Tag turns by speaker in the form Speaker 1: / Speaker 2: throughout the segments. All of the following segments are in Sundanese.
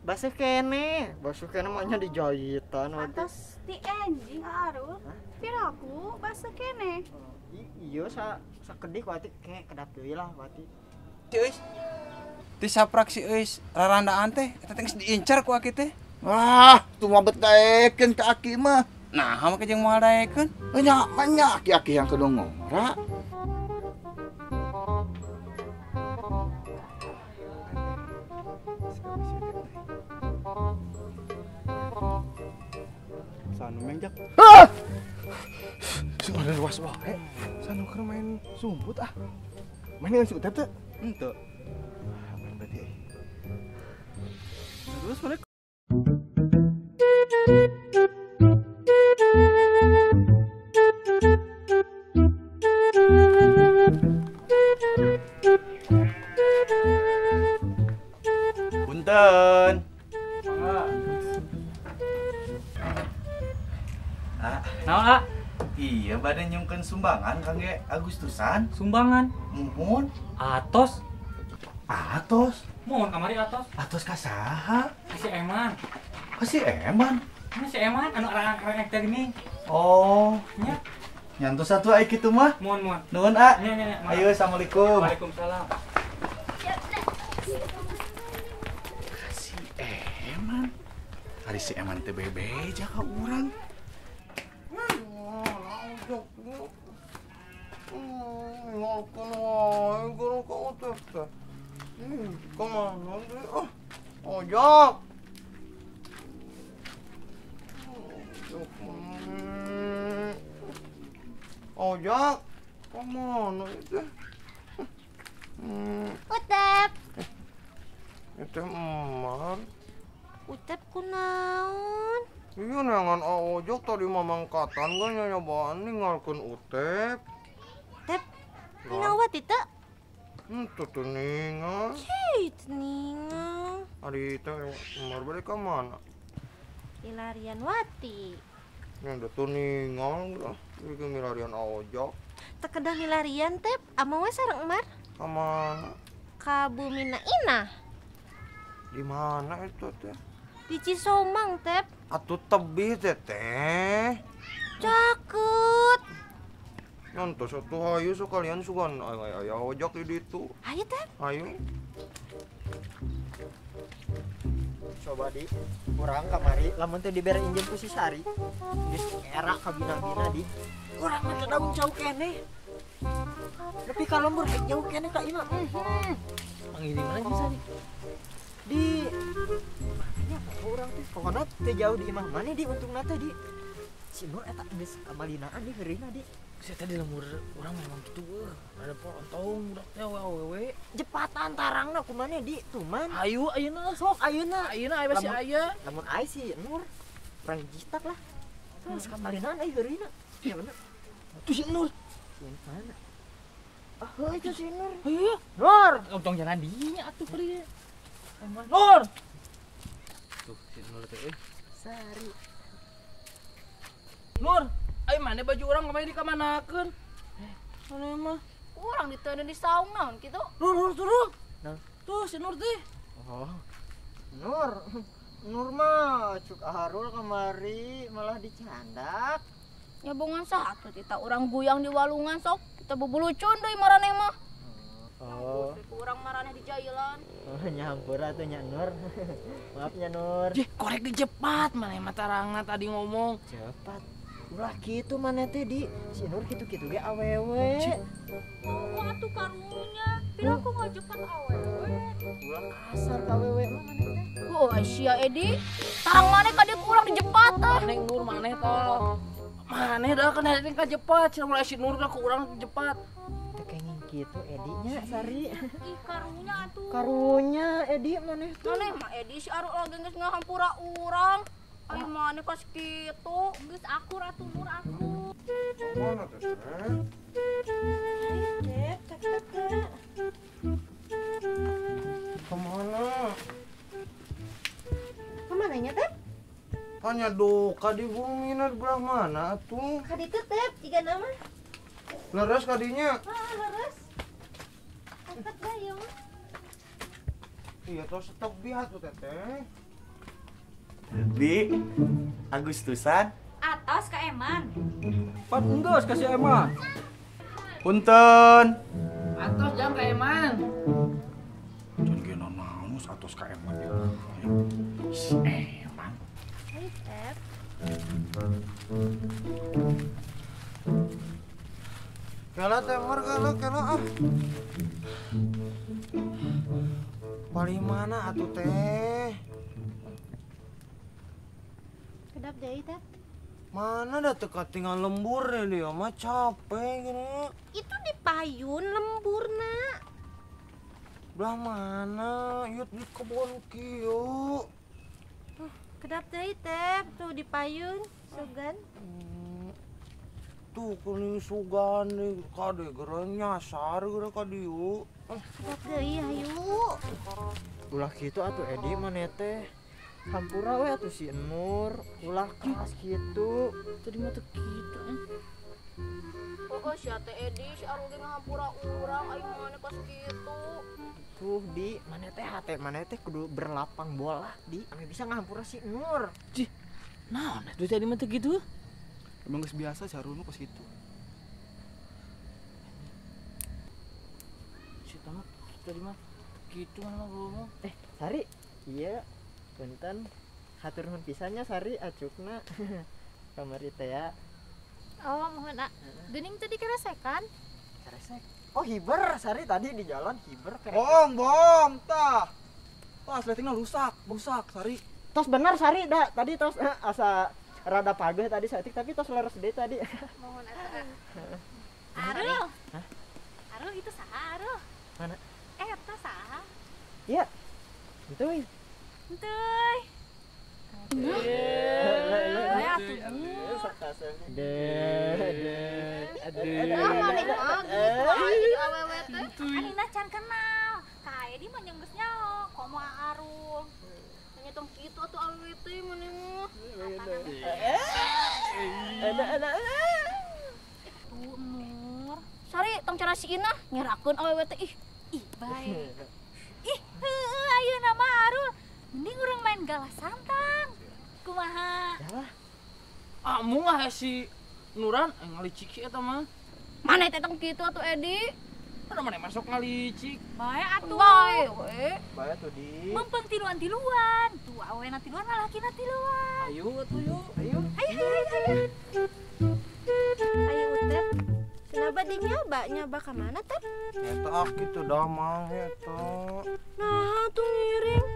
Speaker 1: Baseuh keneh. Baseuh keneh mah nya dijahitan.
Speaker 2: Atos ti enjing Arul. Piraku baseuh keneh.
Speaker 1: Iya sakedik Wati kayak kedap deui lah Wati.
Speaker 3: Si Euis. Ti saprak si Euis rarandaan teh eta teh geus diincar ku aki teh.
Speaker 4: Wah, tuh mah bet daekeun ka aki mah.
Speaker 3: Nah, make jeung moal daekeun.
Speaker 4: Nya mah aki-aki yang kudu ngora.
Speaker 5: Sanu mengjak.
Speaker 4: Ah!
Speaker 5: Suara luas wae. Sanu keur main sumput ah. Main dengan si Utep teh?
Speaker 3: Henteu.
Speaker 5: Aman berarti.
Speaker 3: Terus mana? Punten.
Speaker 6: Ah, naon ah?
Speaker 3: Iya, bade nyungkeun sumbangan kangge Agustusan.
Speaker 6: Sumbangan?
Speaker 3: Muhun.
Speaker 6: Atos.
Speaker 3: Atos?
Speaker 6: Muhun kamari atos.
Speaker 3: Atos ka saha?
Speaker 6: Ka si Eman.
Speaker 3: Ka si Eman?
Speaker 6: Mana si Eman anu arang-arang teh geuning.
Speaker 3: Oh,
Speaker 6: nya.
Speaker 3: Nyantos atuh ai kitu mah.
Speaker 6: Muhun, muhun.
Speaker 3: Nuhun, ah.
Speaker 6: Nya, nya, nya.
Speaker 3: Ayo, assalamualaikum.
Speaker 6: Waalaikumsalam.
Speaker 3: Ka si Eman. Ari si Eman teh bebeja ka urang.
Speaker 1: Kemana sih? Oh, ojek. Ojek, kemana itu?
Speaker 7: Utep.
Speaker 1: Itu emar.
Speaker 7: Utep kunaon?
Speaker 1: Iya neangan ojek tadi mamangkatan gak nyanyobaan ninggalkeun Utep.
Speaker 7: Utep, ninggal itu?
Speaker 1: Itu tuh ningal.
Speaker 7: Cih, ningal.
Speaker 1: Ari teh emar balik ke mana?
Speaker 7: Milarian Wati.
Speaker 1: Ini tuh ningal lah. Iki milarian ojek.
Speaker 7: Teu kedah milarian teh, amang we sareng emar.
Speaker 1: Ka mana?
Speaker 7: Ka Bumina Inah.
Speaker 1: Di mana itu teh?
Speaker 7: Di Cisomang, Tep.
Speaker 1: Atuh tebih teh teh.
Speaker 7: Caket.
Speaker 1: Nyantos atuh hayu sekalian sugan aya ojek di ditu.
Speaker 7: Hayu, Tep.
Speaker 1: Hayu. Coba di urang kamari lamun teh dibere injem ku si Sari. Geus era ka bina-bina di. Urang mah teu daun jauh keneh. Nepi ka lembur jauh keneh ka imah.
Speaker 8: Panggil di mana si Sari?
Speaker 1: Di mana urang teh pokona teu jauh di imah mana di untungna teh di si Nur eta geus kamalinaan di heurina di.
Speaker 8: Saya tadi lembur orang memang gitu eueuh. Ada porontong budak teh awewe.
Speaker 1: Jepatan tarangna kumaha di tuman.
Speaker 8: Hayu ayeuna
Speaker 1: sok ayeuna.
Speaker 8: Ayeuna aya si aya.
Speaker 1: Lamun aya si Nur urang jitak lah. Terus kamalinaan euy heurina. Ya bener.
Speaker 8: Tuh si Nur.
Speaker 1: Si mana? Ah, heuh itu si Nur.
Speaker 8: Heuh.
Speaker 1: Nur.
Speaker 8: Tong jalan dinya atuh kali. Nur. Tuh si Nur teh euy.
Speaker 1: Sari.
Speaker 8: Nur. Ayo mana baju orang kemarin dikamanakeun? Mana mah?
Speaker 2: Urang diteundeun di saung naon kitu?
Speaker 8: Nur, Nur, turun.
Speaker 1: Nah.
Speaker 8: Tuh si Nur teh.
Speaker 1: Oh. Nur. Nur mah cuk Harul kemari malah dicandak.
Speaker 2: Nyabongan satu kita urang guyang di walungan sok. Kita bubulucun deui maraneh mah.
Speaker 1: Oh.
Speaker 2: Urang maraneh di jailan.
Speaker 1: Oh, nyampur atuh nya Nur. Maaf nya Nur.
Speaker 8: Jeh, korek dijepat maneh mah tarangna tadi ngomong.
Speaker 1: Cepat. Ulah kitu maneh teh di si Nur kitu-kitu ge awewe.
Speaker 2: Oh, atuh karunya. Pira ku ngajepat awewe.
Speaker 1: Ulah kasar ka awewe mah maneh teh.
Speaker 2: Oh, sia Edi. Tarang maneh ka dieu ku urang dijepat teh.
Speaker 8: Maneh Nur maneh tol. Maneh dah kana ka jepat, cenah mulai si Nur ka ku urang dijepat.
Speaker 1: Teu kenging kitu Edi nya Sari.
Speaker 2: Ih, karunya atuh.
Speaker 1: Karunya Edi maneh tuh.
Speaker 2: Maneh mah Edi si Arul oge geus ngahampura urang. Ayo mana kas kitu, geus akur atuh Nur aku.
Speaker 1: Mana teh? Teh, tek tek.
Speaker 5: Kemana?
Speaker 7: Kemana nya teh?
Speaker 5: Hanya duka di bumi di belah mana atuh?
Speaker 7: Ka ditu teh, tiga nama.
Speaker 5: Leres kadinya.
Speaker 7: Ah, leres. Angkat dah ieu mah.
Speaker 5: Iya tos tetep atuh teteh.
Speaker 3: Di Agustusan.
Speaker 2: Atos ka Eman.
Speaker 9: Pan enggeus ka si Eman.
Speaker 3: Punten.
Speaker 8: Atos jang ka Eman.
Speaker 3: Jangan ge naon atos ka Eman. Si Eman.
Speaker 7: Hai, Tep.
Speaker 1: Kala temor kala kala ah. Paling mana atuh teh?
Speaker 7: Kedap deui teh.
Speaker 1: Mana dah teu katingal lembur dia mah capek gini.
Speaker 7: Itu di payun lemburna.
Speaker 1: Belah mana? Ieu di kebon kieu.
Speaker 7: Kedap deui teh, tuh di payun sugan.
Speaker 1: Tuh kuning sugan nih kade geura nyasar geura ka dieu.
Speaker 7: Kedap deui hayu.
Speaker 1: Ulah kitu atuh Edi maneh teh. Hampura we atuh si Nur, ulah keras kitu.
Speaker 8: Tadi mah teu kitu eh.
Speaker 2: Oh, sia teh Edi, si Arul ge ngahampura urang aing maneh pas kitu.
Speaker 1: Tuh di maneh teh hate maneh teh kudu berlapang bola di ame bisa ngahampura si Nur.
Speaker 8: Cih. Naon atuh tadi mah teu kitu?
Speaker 5: Emang geus biasa si Arul mah kos kitu.
Speaker 8: Si Tama tadi mah kitu mana mah ngomong.
Speaker 1: Sari. Iya. Punten, hatur nuhun pisannya Sari acukna. Kamari teh ya.
Speaker 2: Oh, mohon ah. Geuning tadi keresekan?
Speaker 1: Keresek. Oh, hiber Sari tadi di jalan hiber keresek.
Speaker 9: Bohong, bohong tah. Tah sletingna rusak, rusak Sari.
Speaker 1: Tos benar Sari da, tadi tos asa rada pageh tadi saeutik tapi tos leres deui tadi.
Speaker 2: Mohon atuh. Arul. Hah? Arul itu saha Arul?
Speaker 1: Mana?
Speaker 2: Eta saha?
Speaker 1: Iya. Itu euy.
Speaker 2: Entuy. Anina can kenal. Ka Edi mah geus nyaho, komo Arul. Nya tong kitu atuh awewe teh maneh mah. Tuh Nur. Sari tong cara si Inah nyerakeun awewe teh ih. Ih bae. Ih, heueuh ayeuna mah Arul. Mending urang main galah santang. Kumaha?
Speaker 1: Yalah.
Speaker 8: Ah, mungah si Nuran ngalicik si eta mah.
Speaker 2: Maneh teh tong kitu atuh Edi.
Speaker 8: Mana maneh masuk ngalicik.
Speaker 2: Bae atuh. Bae we.
Speaker 1: Bae atuh di.
Speaker 2: Mempeng tiluan-tiluan. Tuh awena tiluan lalakina tiluan.
Speaker 8: Ayo atuh yuk.
Speaker 1: Ayo.
Speaker 2: Ayo ayo ayo.
Speaker 7: Ayo Utep. Kenapa di nyoba? Nyoba ka mana, Tep?
Speaker 1: Eta aki teu damang eta.
Speaker 7: Nah, tuh ngiring.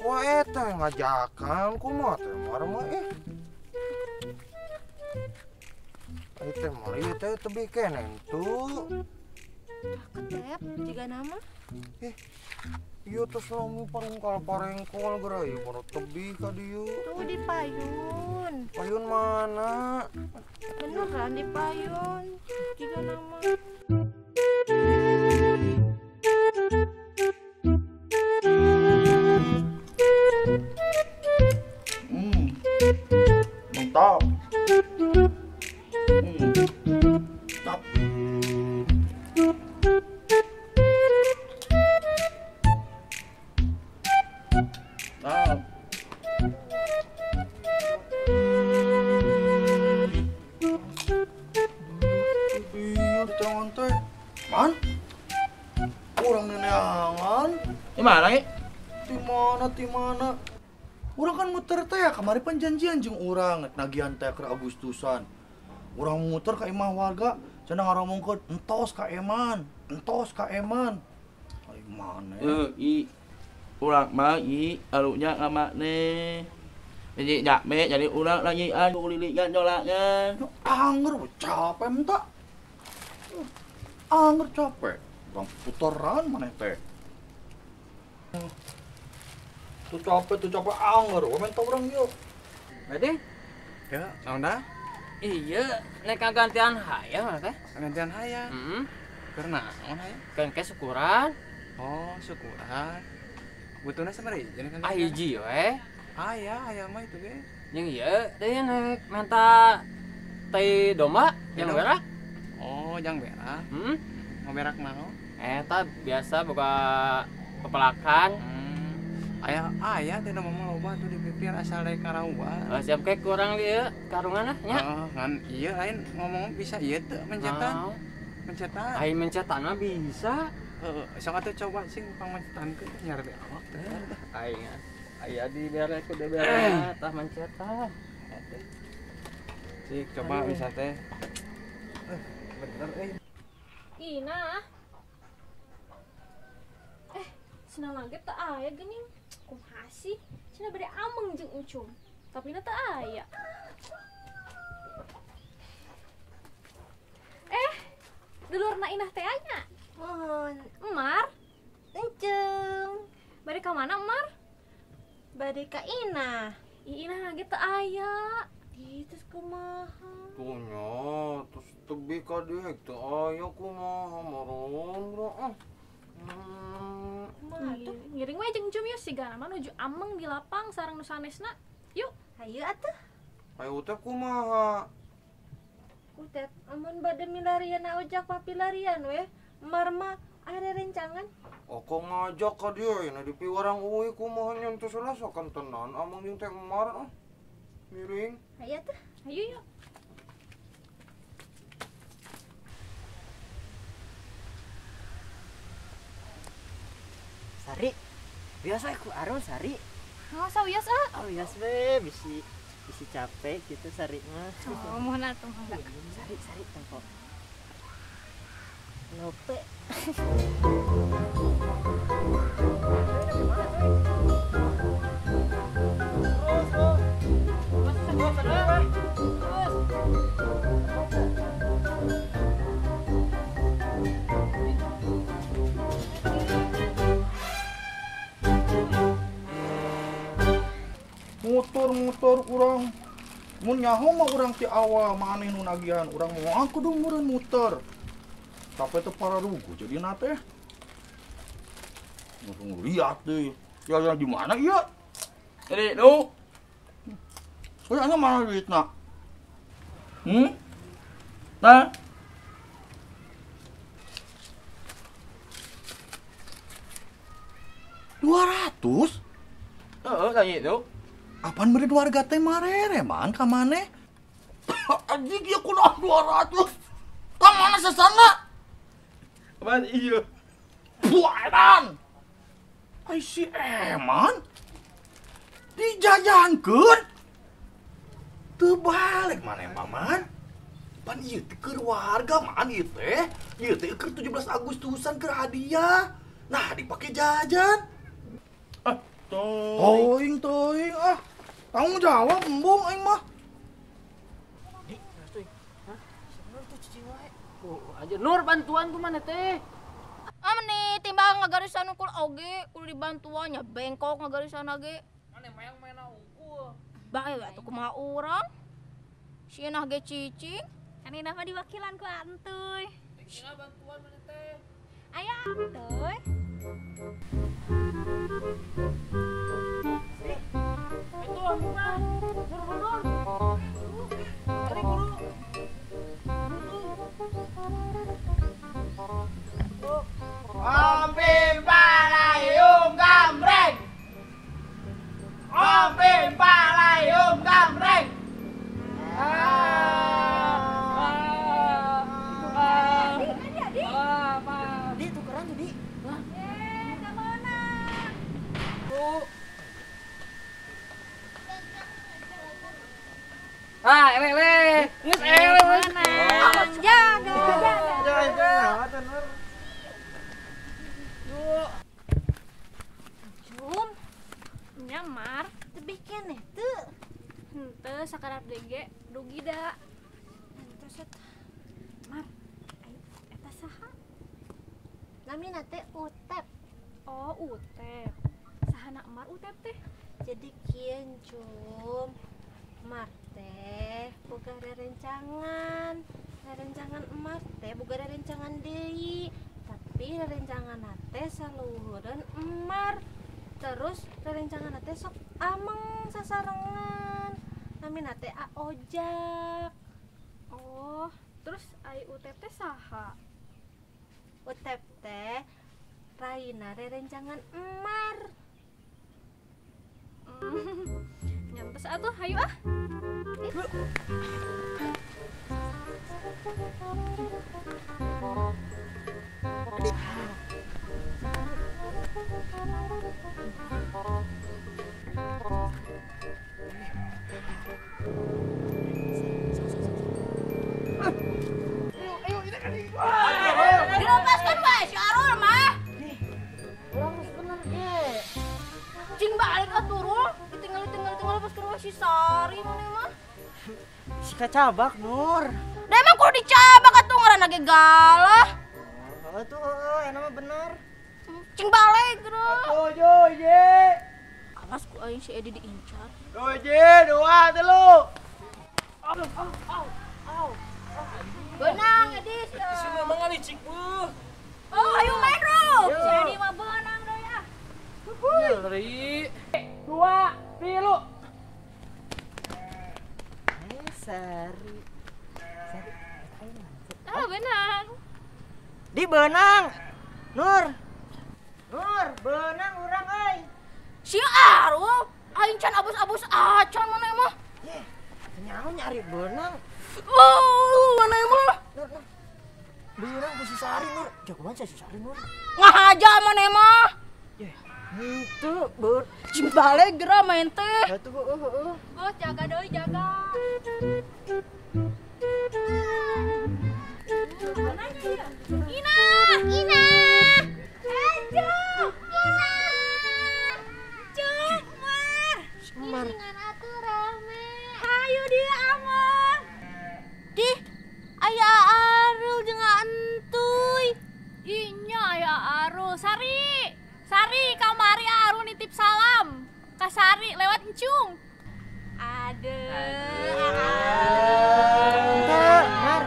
Speaker 1: Kok eta ngajakan kumaha teh mah eh. Ai teh mari teh tebih keneh tuh.
Speaker 7: Ketep jiga nama.
Speaker 1: Ieu teh selami parungkal parengkol geura ieu mah tebih ka dieu.
Speaker 7: Tuh di payun.
Speaker 1: Payun mana?
Speaker 7: Beneran di payun. Jiga nama.
Speaker 4: Mantap. Mantap. Mantap.
Speaker 9: Iya, di tangan teh. Man? Urang neneangan.
Speaker 8: Di mana, Ki?
Speaker 9: Di mana, di mana?
Speaker 3: Urang kan muter teh kamari panjanjian jeung urang nagihan teh keur Agustusan. Urang muter ka imah warga, cenah ngaromongkeun entos ka Eman, entos ka Eman. Ai mana?
Speaker 4: I urang mah i alunya ka makne. Jadi jakme jadi urang lagi an kulilikan jolaknya.
Speaker 3: Anger capek minta. Anger capek. Urang puteran maneh teh.
Speaker 9: Tuh capek anger, we minta urang yuk.
Speaker 8: Berarti?
Speaker 5: Ya, naon dah?
Speaker 8: Iya, nek gantian hayang mana teh?
Speaker 5: Gantian hayang.
Speaker 8: Heeh.
Speaker 5: Keur naon hayang?
Speaker 8: Kan ke syukuran.
Speaker 5: Oh, syukuran. Butuhna sabaraha hiji nek
Speaker 8: Ah hiji we.
Speaker 5: Aya, aya mah itu ge.
Speaker 8: Jeung ieu teh nek menta tai domba yang berak.
Speaker 5: Oh, jang berak.
Speaker 8: Heeh.
Speaker 5: Mau berak naon?
Speaker 8: Eta biasa boga pepelakan.
Speaker 10: Aya aya teh mah loba tuh di pipir asal dari Karawang.
Speaker 11: Siap kayak kurang ieu karungan ah nya.
Speaker 10: Heeh, kan ieu lain ngomong bisa ieu teu mencetan. Mencetan.
Speaker 11: Ai mencetan mah bisa.
Speaker 10: Heeh, sok atuh coba sing pangmencetankeun nyari di awak teh.
Speaker 11: Aing aya di bere ku bere tah mencetan.
Speaker 10: Cik coba bisa teh. Bener euy.
Speaker 2: Ina. Cenah lagi teu aya geuning. Kumaha sih? Cenah bade ameng jeung Encum. Tapi na teu aya. Dulurna Inah teh nya?
Speaker 7: Mohon.
Speaker 2: Emar?
Speaker 7: Encum.
Speaker 2: Bade ka mana, Emar?
Speaker 7: Bade ka Inah.
Speaker 2: Ih, Inah lagi teu aya.
Speaker 7: Ih, terus kumaha?
Speaker 12: Tuh nya, terus tebi ka dieu teu aya kumaha marondro ah.
Speaker 2: Ngiring we jeung Encum yeuh sigana mah nuju ameng di lapang sareng nu sanesna. Yuk.
Speaker 7: Hayu atuh.
Speaker 12: Hayu teh kumaha?
Speaker 7: Utep, amun bade milarian ojak papilarian we. Emar mah aya rencangan.
Speaker 12: Aku ngajak ka dieu na di piwarang uwi kumaha nyentuh selasakan tenan ameng jeung teh emar ah. Miring.
Speaker 7: Hayu atuh.
Speaker 2: Hayu yuk.
Speaker 1: Sari, biasa aku Arul Sari.
Speaker 2: Oh, sawios ah.
Speaker 1: Oh, biasa we, bisi bisi capek gitu Sari mah.
Speaker 2: Oh, mohon atuh mangga.
Speaker 1: Sari, Sari tempo. Lope.
Speaker 3: Muter-muter urang mun nyaho mah urang ti awal maneh nu nagihan urang moal kudu meureun muter. Tapi teu pararugu jadina teh. Langsung lihat deh. Ya ya di mana ieu?
Speaker 4: Jadi nu.
Speaker 3: Kayaknya mana duitna?
Speaker 4: Nah.
Speaker 3: $200?
Speaker 4: Heeh, tanya itu.
Speaker 3: Apaan beri warga teh marere man ka maneh? Anjing ieu kunaon 200? Ka mana sasana?
Speaker 4: Apaan ieu?
Speaker 3: Buaran. Ai si Eman dijajankeun. Teu balik maneh paman. Pan ieu teh keur warga man ieu teh. Ieu teh keur 17 Agustusan keur hadiah. Nah, dipake jajan.
Speaker 4: Ah,
Speaker 3: toing toing ah. Tanggung jawab embung aing mah.
Speaker 8: Dik, hah? Siapa tuh cicing wae?
Speaker 11: Oh, aja Nur bantuan ku mana teh?
Speaker 13: Ah meni timbang ngagarisan unggul oge kudu dibantuan nya bengkok ngagarisan oge.
Speaker 8: Mane mayang maena unggul.
Speaker 13: Bae we atuh kumaha urang? Si Inah ge cicing.
Speaker 2: Kan Inah mah diwakilan ku Antuy.
Speaker 8: Tinggal bantuan mana teh?
Speaker 2: Aya Antuy.
Speaker 8: Itu mah. Nur nur. Cari guru.
Speaker 4: Om Palayung gambreng. Om Palayung gambreng.
Speaker 1: Di tukeran tuh, Di.
Speaker 2: Ka mana?
Speaker 11: Ah, ele ele. Geus ele
Speaker 2: mana? Jaga.
Speaker 1: Jaga.
Speaker 2: Jum. Nyamar
Speaker 7: tebih keneh teu.
Speaker 2: Henteu sakarap dege dugi da.
Speaker 7: Terus eta.
Speaker 2: Mar, eta saha?
Speaker 7: Namina teh Utep.
Speaker 2: Oh, Utep. Sahana Mar Utep teh?
Speaker 7: Jadi kieu Jum. Mar teh boga rerencangan. Rerencangan Emar teh boga rerencangan deui. Tapi rerencangan teh saluhureun Emar. Terus rerencangan teh sok ameng sasarengan. Namina teh Aojak.
Speaker 2: Oh, terus ai Utep teh saha?
Speaker 7: Utep teh raina rerencangan Emar.
Speaker 2: Nyantes atuh, hayu ah. Dilepaskan wae si Arul mah.
Speaker 1: Urang geus bener ge.
Speaker 13: Cing balik atuh Rul, ditinggal-tinggal lepaskeun wae si Sari maneh mah.
Speaker 1: Si kacabak Nur.
Speaker 13: Da emang kudu dicabak atuh ngaranna ge galah.
Speaker 1: Heeh tuh heeh, eta mah bener.
Speaker 13: Cing balik geura.
Speaker 1: Atuh yo ye.
Speaker 13: Awas ku aing si Edi diincar.
Speaker 1: 1, 2, 3.
Speaker 8: Au, au, au.
Speaker 13: Benang Edi.
Speaker 8: Si memang licik beuh.
Speaker 13: Oh, ayo main Rul.
Speaker 2: Si Edi mah beunang deui ah.
Speaker 8: Nyeri. 2, 3.
Speaker 1: Sari. Sari.
Speaker 2: Ah, benang.
Speaker 1: Di benang. Nur. Nur, benang urang euy.
Speaker 13: Si Arul, aing can abus-abus acan maneh mah.
Speaker 1: Yeh, nyaho nyari benang.
Speaker 13: Oh, maneh mah.
Speaker 1: Nur, Nur. Benang ku si Sari, Nur. Jagoan si Sari, Nur.
Speaker 13: Ngahaja maneh mah.
Speaker 1: Yeh, henteu ber.
Speaker 13: Cing balik geura main teh.
Speaker 1: Atuh heueuh heueuh.
Speaker 2: Bos jaga deui, jaga. Ina, Ina. Ejo, Ina. Cuk, Mar.
Speaker 1: Mar.
Speaker 2: Ngan atuh rame. Hayu dia amang.
Speaker 7: Dih, aya Arul jeung Entuy.
Speaker 2: Inya aya Arul. Sari. Sari kamari Arul nitip salam. Ka Sari lewat encung. Aduh.
Speaker 1: Teu, Mar.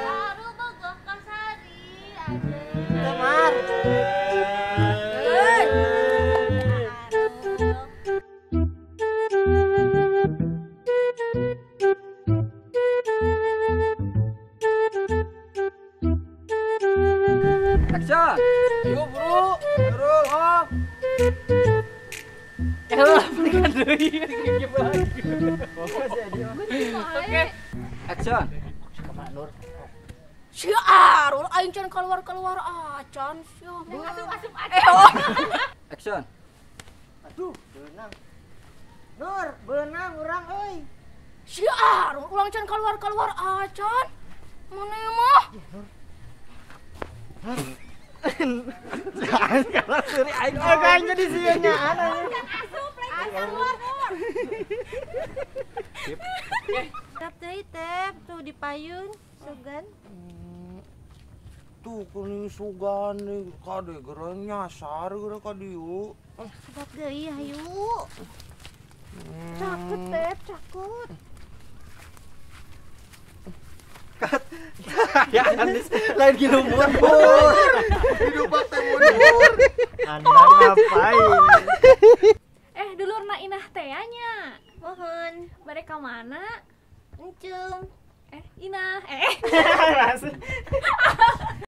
Speaker 7: Arul bogoh ka Sari. Aduh.
Speaker 1: Teu, Mar.
Speaker 10: Action.
Speaker 8: Ayo bro.
Speaker 10: Bro.
Speaker 8: Oh. Kalau berikan deui game lagi. Oke.
Speaker 10: Action.
Speaker 1: Kumaha Nur?
Speaker 13: Si Arul aing can keluar-keluar acan sia.
Speaker 2: Asup-asup
Speaker 13: Eh, oh.
Speaker 10: Action.
Speaker 1: Aduh, benang. Nur, benang urang euy.
Speaker 13: Si Arul ulang can keluar-keluar acan. Maneh mah?
Speaker 1: Nur. Kalau suri aing aing jadi sieun nyaan anjing.
Speaker 2: Asup lain keluar.
Speaker 7: Tap deui tep tuh di payun sugan.
Speaker 12: Tuh kuning sugan nih kade geura nyasar geura ka dieu.
Speaker 7: Sedap deui hayu. Cakut tep, cakut.
Speaker 1: Ya Anis lain gila mundur.
Speaker 12: Hidup teh mundur.
Speaker 1: Anda ngapain?
Speaker 2: Dulurna Inah teh nya.
Speaker 7: Mohon.
Speaker 2: Mereka mana?
Speaker 7: Encung.
Speaker 2: Inah.